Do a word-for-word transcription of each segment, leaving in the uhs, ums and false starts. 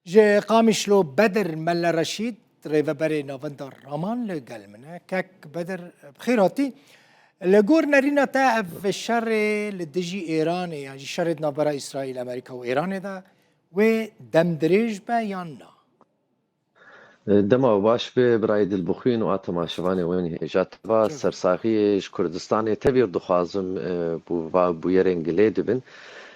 Ji Qamişlo Bedir Melle Reşîd, rêveberê Navenda Raman li gel min e. Kek Bedir, bi xêr hatî. Li gor nerîna te ev şerê li dijî Êranê yan jî şerê di navbera Îsraîl, Amerîka û Êranê de wê demdirêj be yan na? Dema we baş be birayê Dilbixwîn û a temaşevanê wen hêja teva sersaxiyê ji Kurdistanê tevîr dixwazim, e, bû va bûyerên gilê dibin.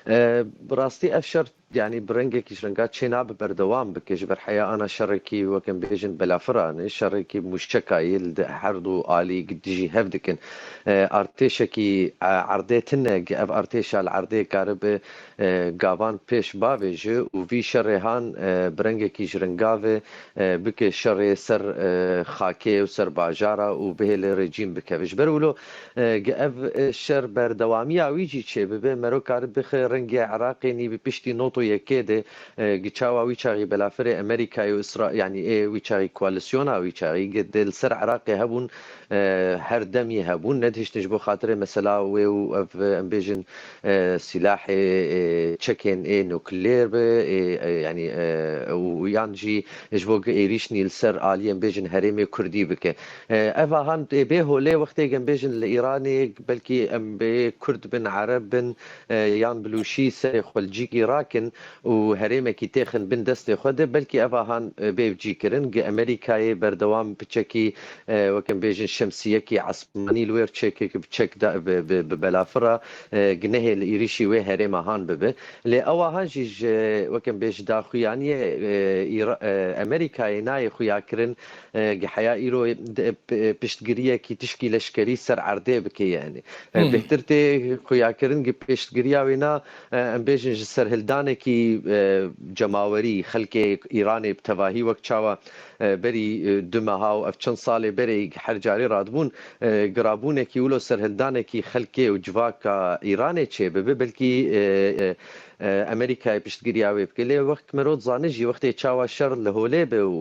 E, bi rastî ev şer, yanî bi rengekî ji renga çênabe berdewam bike, ji ber heya ana şerekî, wek em bêjin, belafiran e, şerekî mûşekayî li di-, her du alî dijî hev dikin. E, artêşekî, e, erdê tune, ev artêşa li erdê karibe, e, gavan pêş bavêje û vî şerê han, e, bi rengekî ji renga ve, e, bike şerê ser, e, xakê û ser bajara û bihêle rejîm bikeve. Ji ber wilo, e, ge ev, e, şer berdewamiya wî jî çêbibe, mero karibe bixe rengê Iraqê nî bi piştî noto yekê de, e, gi çawa wî çaxî belafirê Amerîkayê û Îsra-, yanî ê wî çaxî koalîsyona wî çaxî ge de li ser Iraqê hebûn, e, her demî hebûn, nedihiştin ji bo xatirê mesela wê û ev, e, em bêjin, e, sîlahê, e, çekên ê nukleer be, e, e, yanî, e, û yan jî ji bo êrîşnî li ser aliyên bêjin herêmê Kurdî bike. E, ev ahan ê bê holê wextê em bêjin li Îranê belkî em bê Kurd bin, Ereb bin, e, yan Bilûşî serê xwe li cîkî rakin û herêmekî têxin bin destê xwe de, belkî ev ahan, e, bê cîkirin. Gi Amerîkayê berdewam piçekî, e, wek em bêjin şemsiyekî esmanî li wêr çêke ki bi çek da, bi, bi, bi belafira, e, ginehê li êrîşî wê herêma han bibe. Lê ew ahan jî ji, wek em bêjin, daxuyaniyê, e, Îra-, e, Amerîkayê nayê xuyakirin, e, gi heya îro de, p-, piştgiriyekî tişkî leşkerî ser erdê bike, yanî. E, Hmm. Bêhtir tê xuyakirin gi piştgiriya wê na, e, em bêjin ji serhildanekî, e, cemawerî, xelkê Îranê bi tevahî wek çawa, e, berî, e, du meha û ev çend salê berê her carê radibûn, e, girabûnekî wilo serhildanekî xelkê û civaka Îranê çêbibe, belkî, e, e, e, Amerîkayê piştgiriya wê bike. Lê wek mero dizane jî wextê çawa şer li holê be û,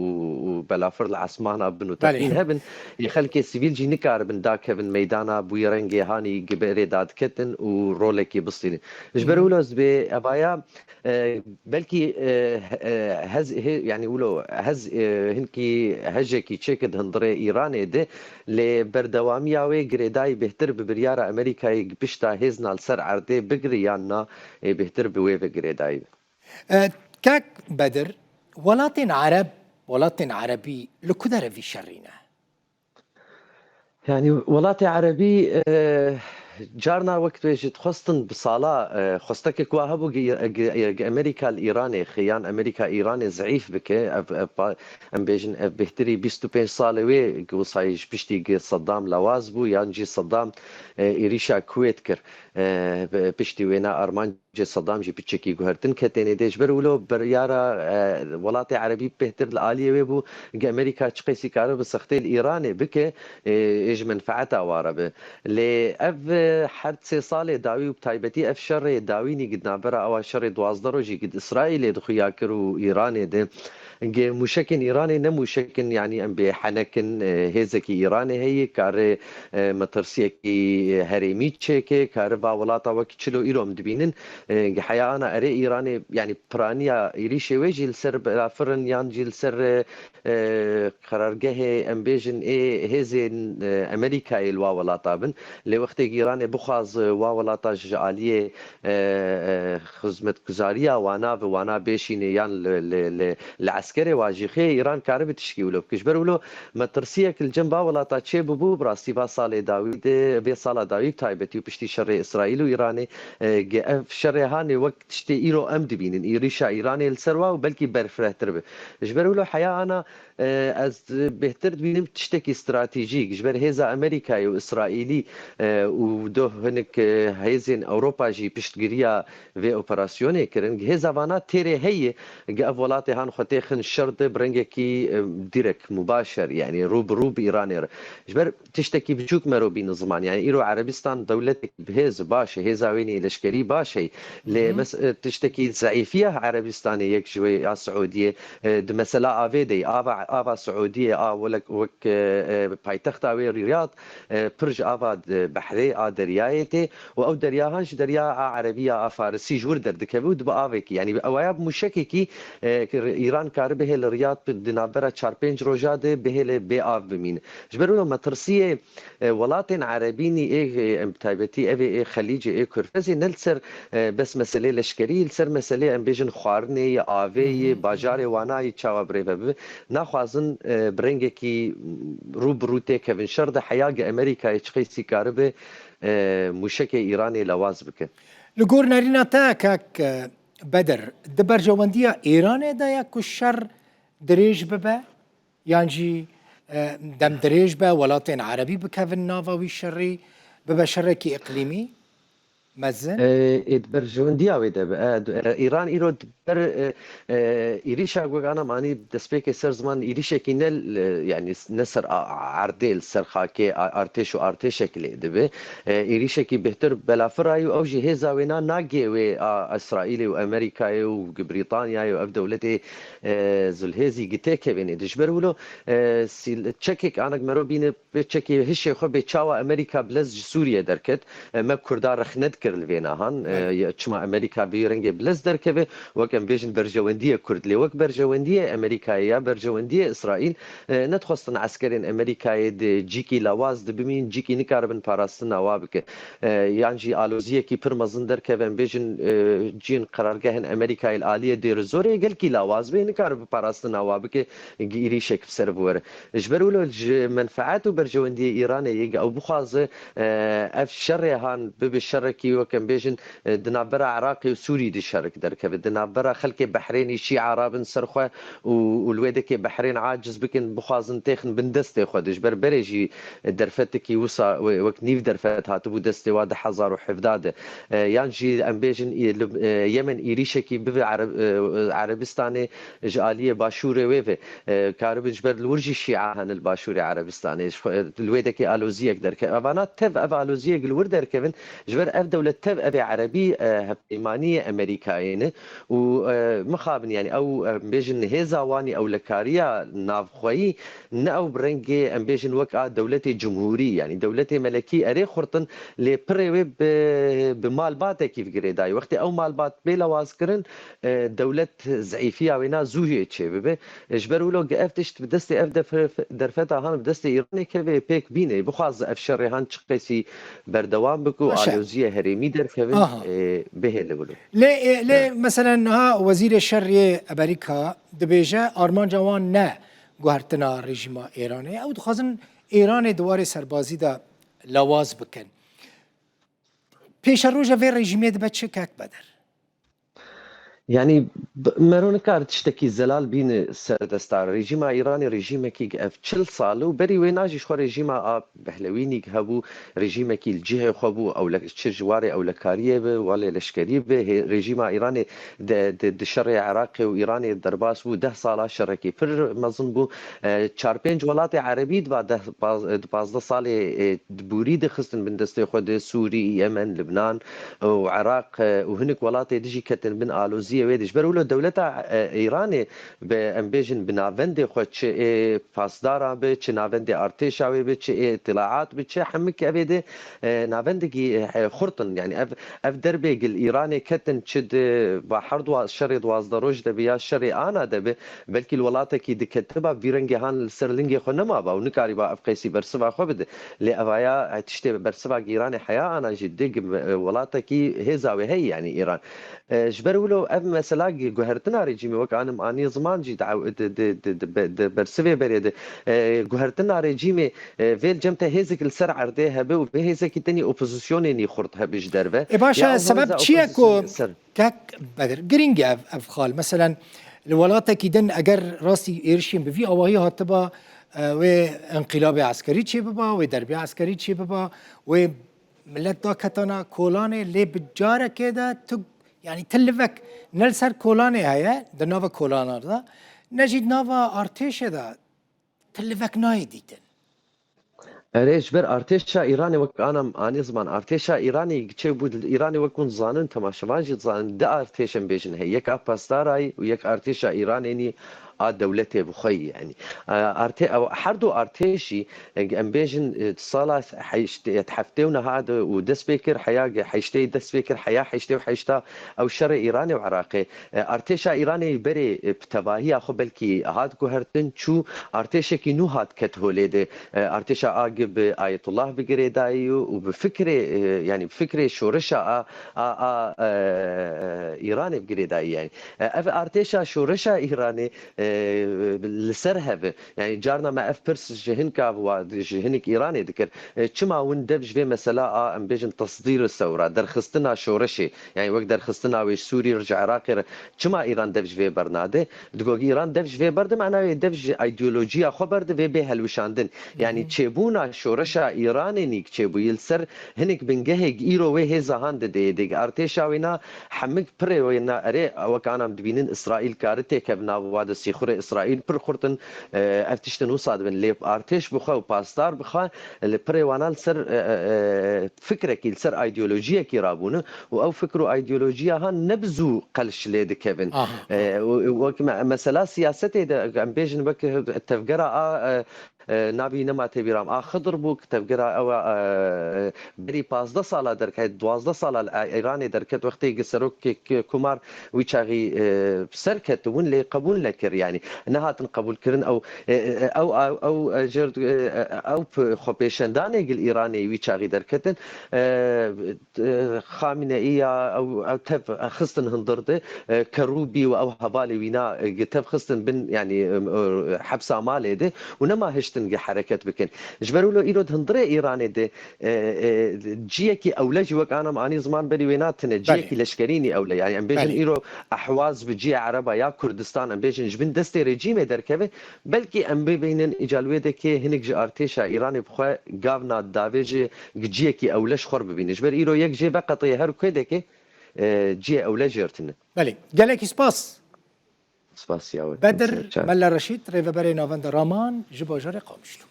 û belafir li esmana bin û Belê. Teqîn hebin, ê xelkê sivîl jî nikaribin dakevin meydana bûyî rengê hanî gi berê dadiketin û rolekê bistînin. Ji ber Hı hı. wilo ez dibê evaya, e, belkî, e, he-, e, hez, he-, yanî wilo hez, e, hinkî hejekî çêke di hundirê Îranê de, lê berdewamiya wê girêdayî bêhtir bi biryara Amerîkayê pişta hêzna li ser erdê bigiri yan na, ê bêhtir bi wê ve girêdayî be. E, Kek Bedir, welatên Ereb, welatên Erebî li ku derê vî şerî ne? Yanî welatê Erebî, e, carna wek tu bêjî dixwestin bi sala, e, xwestekek wa hebû gi, gi, gi Amerîka li Îranê xi, yan Amerîka Îranê zeîf bike. Ev, ev pa-, em bêjin ev bêhtirî bîst û pênc salê wê gi wisayî ji piştî gi Saddam lawaz bû, yan jî Saddam, e, êrîşa Kuwêt kir. E, bi-, piştî wêna armanc cê Sedam jî piçekî guhertin ketênê dê. Ji ber wilo biryara, e, welatê Erebî bêhtir li aliyê wê bû, ge Amerîka çi qasî kare bi sextê li Îranê bike, e, ê ji menfeeta wa re be. Lê ev, e, her sê salê dawî û bi taybetî ev şerê dawînî gi di navbera ewa şerê duwazdeh rojî gi di Îsraîlê di xuya kir û Îranê de, ge mûşekên Îranê ne mûşek in, yanî em bê henek in, e, hêzekî Îranê heye, kare, e, metirsiyekî herêmî çêke, kare va welata wek çilo îro em dibînin. E, heya ana erê Îranê, yanî piraniya êrîşê wê jî li ser belafirin yan jî li ser, e, e, qerargehê, em bêjin, ê hêzên, e, Amerîkayê li wa welata bin. Lê wextê Îranê bixwaz, e, wa welata ji aliyê, e, e, xizmetguzariya wana ve wana bêşîne yan li, li, li, li eskerê wa jî xê Îran karibe tişkî wilo bike. Ji ber wilo metirsiyek li cem va welata çê bibû, bi rastî va salê dawî de, vê sala dawî bi taybetî û piştî şerê Îsraîl û Îranê, e, ge ev şerê hanê wek tiştê îro em dibînin, êrîşa Îranê li ser wa û belkî berfirehtir be. Ji ber wilo heya ana, e, ez bêhtir dibînim tiştekî stratejîk ji ber hêza Amerîkayê û Îsraîlî, e, û doh hinik, e, hêzên Ewropa jî piştgiriya vê operasyonê kirin. Hêza vana têrê heye, ge ev welatê han xwe têxin şer de bi rengekî, e, direk, mubaşer, yanî rû bi rû bi Îranê re. Ji ber tiştekî biçûk mero bîne ziman. Yanî îro Erebistan dewletekî bi hêz, baş e, hêza wê nê leşkerî baş e. Lê Hı hı. mes-, e, tiştekî zeîfiya Erebistanê yek ji wê ya Siûdiyê, e, di mesela avê de ye. Ava, ava Siûdiyê a welek, wek, e, e, paytexta wê Riyad, e, pir ji ava, e, behrê a deryayê tê û ew derya han ji derya a Erebî ya a Farisî ji wir derdikeve û dibe avekî. Yanî ewaya bi mûşekekî, e, ki Îran karibe hê li Riyad bi, di navbera çar pênc roja de bihêle bê av bimîne. Ji ber wilo metirsiyê, e, welatên Erebî nî ê, e, em bi taybetî ev ê, ê Xelîcê, ê Kurfezê ne li ser, e, bes meselê leşkerî, li ser meselê em bêjin xwarinê ye, avê ye, Hı hı. bajarê wana ye çawa birêve bibe. Naxwazin, e, bi rengekî rû bi rû têkevin şer de heya gi Amerîkayê çi qeysî karibe, e, mûşekê Îranê lewaz bike. Li gor nerîna te kak, e, Bedir, di berjewendiya Îranê de ye ku şer dirêj bibe? Yan jî, e, dem dirêj be, welatên Erebî bikevin nava wî şerî, bibe şerekî îqlîmî mezin? E, ê di berjewendiya wê de be. E, d-, e, Îran îro di ber, e, e, êrîşa ku ana em anî destpêkê ser ziman êrîşekî ne, e, yanî ne ser a, a erdê, li ser xakê, a, artêş û artêşek lê dibe. E, êrîşekî bêhtir belafirayî û ew jî hêza wê na nagê wê a Îsraîlê û Amerîkayê û Brîtanyayê û ev dewletê, e, zilhêzî gi têkevên ê. Ji ber wilo, e, sîl-, çekek anek mero bîne, vê çekê hişê xwe bê çawa Amerîka bilez ji Sûriye derket. E, me Kurda rexne dikir li vê nahan. E, Belê. ya çima Amerîka vê rengê bilez derkeve, wek em bêjin berjewendiyê Kurd. Lê wek berjewendiyê Amerîkayê ya berjewendiyê Îsraîl, e, nedixwestin eskerên Amerîkayê di cîkî lawaz de bimîn, cîkî nikaribin parastina wa bike. E, yan jî aloziyekî pir mezin derkeve, em bêjin, e, cîn qerargehên Amerîkayê li aliyê Dêrizorê gelkî lawaz bê, nikaribe parastina wa bike, êrîşek bi ser biwere. Ji ber wilo ji menfeet û berjewendiyê Îranê yê ew bixwaze, e, ev şerê han bibe şerekî, wek em bêjin, e, di navbera Iraqê û Sûrî de şerik derkeve, di navbera xelkê Behrênî Şîa rabin ser xwe û, û li wê dekê Behrên aciz bikin, bixwazin têxin bin destê xwe de. Ji ber berê jî derfetekî wisa we-, wek nîv derfet hatibû destê wa di hezar û hevdeh de. E, yan jî em bêjin, e, li, e, Yemen êrîşekî bibe Ereb-, e, Erebistanê ji aliyê başûrê wê ve, e, karibin ji ber li wir jî Şîa hene li başûrê Erebistanê. Ji xwe, e, li wê dekê aloziyek derke-, evana tev ev aloziyek li wir derkevin, ji ber ev dewlet tev ev ê Erebî, e, hevpeymaniyê Amerîkayê ne û, e, mixabin, yanî ew, e, bêjin hêza wanî ewlekariya navxweyî ne ew bi rengê, em bêjin, wek a dewletê cumhûrî, yanî dewletê melekî erê xurtin, lê pirê wê bi, bi malbatekî bi girêdayî. Wextê ew malbat bê lewazkirin, e, dewlet zeîfiya wê na zû jê çêbibe. E, ji ber wilo gi ev tişt bi destê ev defe-, derfeta han bi destê Îranê keve pêk bîne. Bixwaze ev şerê han çi qeysî berdewam bike û Baş e. aloziyê herêmî derkevin, Aha. e, bihêle wilo. Lê, e, lê Evet. meselen niha Wezîrê Şerê Amerîka dibêje armanca wan ne guhertina rejîma Îranê. Ew dixwazin Îranê di warê serbazî de lewaz bikin. Pêşeroja vê rejîmê dibe çi kek Bedir? Yanî, b-, mero nikare tiştekî zelal bîne ser desta rejîma Îranê, rejîmekî ev çil sal û berî wê najî ji xwe rejîma a Behlewînî hebû, rejîmekî li cihê xwe bû, ewle-, çi ji warê ewlekariyê be, walê leşkerî be, hê-, rejîma Îranê de, de, di şerê Iraqê û Îranê derbas bû, deh sala şerekî pir mezin bû. E, çar pênc welatê Erebî di va deh, paz-, di pazdeh salê, e, di borî dixistin bin destê xwe de, Sûrî, Yemen, Libnan û Iraq, e, û hinek welatê dijî ketin bin aloziyê wê de. Ji ber wilo dewleta, e, Îranê bi, em bêjin, bi navendê xwe, çi ê pasdara be, çi navendê artêşa wê be, çi ê îtilaat be, çi hemik evê de, e, navendekî, e, xurt in. Yanî ev, ev derbê gil Îranê ketin, çi di bahar dwa-, şerê duwazdeh roj de be ya şerê ana de be, belkî li welatekî diketiba vî rengê han li ser lingê xwe nemaba û nikarîba ev qeysî bersiva xwe bide. Lê evaya, e, tiştê bersiva Îranê heya ana jî di gi-, e, welatekî hêza wê heye, yanî Îran. E, ji ber wilo ev mesela gi-, guhertina rejîmê wek anim anî ziman jî di ew-, di, di, di, di be-, di bersivê berê de, e, guhertina rejîmê, e, vê li cem te hêzek li ser erdê hebe û vê hêzekî tenê opozisyonê nî xurt hebe ji derve. E, baş e, Ya ew sebeb hêza çi ye ku opozisyonê ser Kek Bedir, girîng e ev, ev xal. Meselen, li welatekî din eger rastî êrişên bi vî awahî hatiba, e, wê enqîlabê eskerî çêbiba, wê derbê eskerî çêbiba, wê millet daketana kolanê, lê bi carekê de tu, yanî ti livek ne li ser kolanê heye, di nava kolana de, Necîd, nava artêşê de ti livek nayê dîtin. Erê, ji ber artêşa Îranê wek anam anî ziman, artêşa Îranê çê bû, Îranê wek hûn zanin, temaşevan jî dizanin, di artêş em bêjin heye, yek a pasdarayî û yek artêşa Îranênî a dewletê bi xwe yî, yanî. E, artê-, ew, her du artêşî, e, em bêjin, e, sala heşt-, heftê û neha de û dest pê kir, heya ge-, heştê dest pê kir, heya heştê û heşta ew şerê Îranê û Iraqê. E, artêşa Îranê berê, e, bi tevahiya xwe belkî hat guhertin, çû artêşekî nû hat ket holê de. E, artêşa a gi bi Ayetullah bi girêdayî û, û bi fikrê, e, yanî bi fikrê şoreşa a, a, a, e, Îranê bi girêdayî, yanî. E, ev artêşa şoreşa Îranê, e, li ser hev e. Yanî carna me ev pirs ji hinka wa, ji hinik Îranê dikir. E, çima hûn dev ji vê mesela a, em bêjin, tesdîr sewra, derxistina şoreşê, yanî wek derxistina wê ji Sûrî re, ji Iraqê re, çima Îran dev ji vê bernade? Digo, Îran dev ji vê berde, mena wê dev ji îdeolojiya xwe berde, vê bê helwişandin. Yanî çêbûna şoreşa Îranê nîk çêbûyî li ser hinik bingehê îro wê hêza han didê. Dêg artêşa wêna hemik pirê wêna erê, wek anam dibînin, Îsraîl kari têkevin nav wa de, sîxurê Îsraîl pir xurt in, e, ev tiştin wisa dibin. Lê artêş bixwe û pasdar bixwe, li pirê wana li ser, e, e, e, fikrekî, li ser îdeolojiyekî rabûne û ew fikr û îdeolojiya han ne bi zû qelş lê dikevin. Aha. E, û, û wek me-, mesela siyasetê de em bêjin wek tevgera a, e, e, navî nema têbîram a Xidir bû, ki tevgera ew a, e, berî pazdeh sala derket, duwazdeh sala li Îranê derket, wextê ki serokek komar wî çaxî, e, ser ketibûn, lê qebûl nekir, yanî nehatin qebûlkirin. Ew, e, e, ew, ew, ew, e, jêr, e, e, ew p-, xwepêşandanê gil Îranê wî çaxî derketin. E, e, Xamîneî ya ew, ew tev xistin hundir de, e, Kerûbî û ew hevalê wîna, e, tev xistin bin, yanî, e, e, hepsa malê de û nema hiştin gi hereket bikin. Ji ber wilo îro di hundirê Îranê de, e, e, ciyekî ewle jî wek anam anî ziman berî wê natine, ciyekî leşkerînî ewle. Yanî em bêjin îro Ehwaz bi ciyê Ereba ya Kurdistan, em bêjin ji bin destê rejîmê derkeve, belkî em bibînin îca li wê dekê hinek ji artêşa Îranê bi xwe gavna davê ji ciyekî ewle ji xwe re bibîne. Ji ber îro yek jê veqetê her ku dekê, e, ciyê ewle jê re tine. Belê. Gelekî spas. Spas ya we. Bedir Mele Reşîd, rêveberê Navenda Raman ji bajarê Qamişlo.